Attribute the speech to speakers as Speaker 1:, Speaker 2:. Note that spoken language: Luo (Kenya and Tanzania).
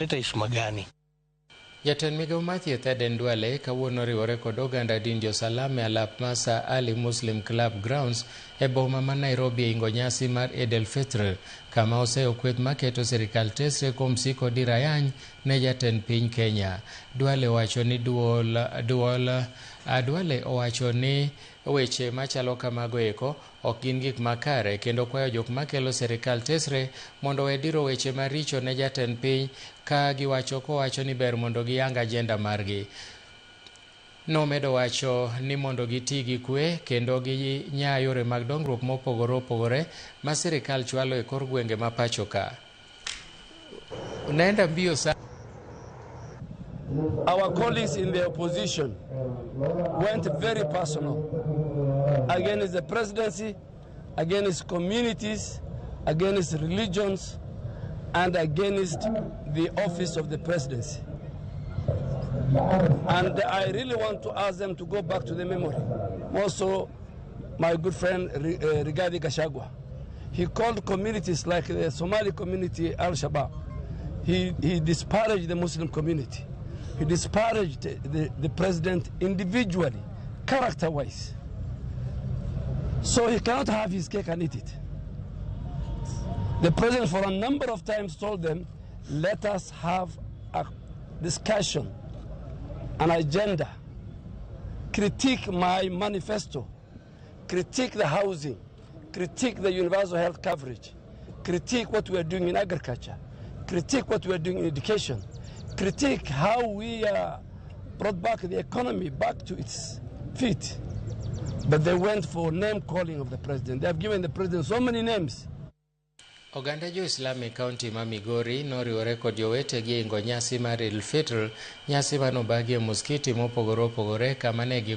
Speaker 1: Leta heshima gani?
Speaker 2: Jatend migao mar thieth Aden Duale kawuono oriwore kod oganda din jo-Salam e alap mar Sir Ali Muslim Club Grounds e boma ma Nairobi e ingo nyasi mar Eid el-Fitr, kama oseyo kweth maketo sirikal tesre kuom siko diro ayany ne jatend piny Kenya. Duale owacho ni duol, duol, Duale owacho ni weche machalo kamago eko ok gin gik makare kendo kwayo jok makelo sirikal tesre mondo owe diro weche maricho ne jatend piny ka giwacho kowacho ni ber mondo giyang agenda margi. Nomedo wacho ni mondo giti gi kwe kendo ginya yore mag dongruok mopogore opogore ma sirikal chwalo e kor gwenge ma pacho ka. Unaenda mbio sana.
Speaker 3: Our colleagues in the opposition went very personal against the presidency, against communities, against religions, and against the office of the presidency. And I really want to ask them to go back to the memory. Also, my good friend Rigathi Gachagua. He called communities like the Somali community Al Shabaab. He disparaged the Muslim community. He disparaged the president individually, character wise. So he cannot have his cake and eat it. The president, for a number of times, told them, "Let us have a discussion, an agenda, critique my manifesto, critique the housing, critique the universal health coverage, critique what we are doing in agriculture, critique what we are doing in education, critique how we brought back the economy back to its feet." But they went for name calling of the president. They have given the president so many names.
Speaker 2: Oganda jo-Islam e kaunti ma Migori noriwore kod jowetegi e ingo nyasi mar Eid al-Fitr, nyasi manobagi e muskiti mopogore opogore kama ne gi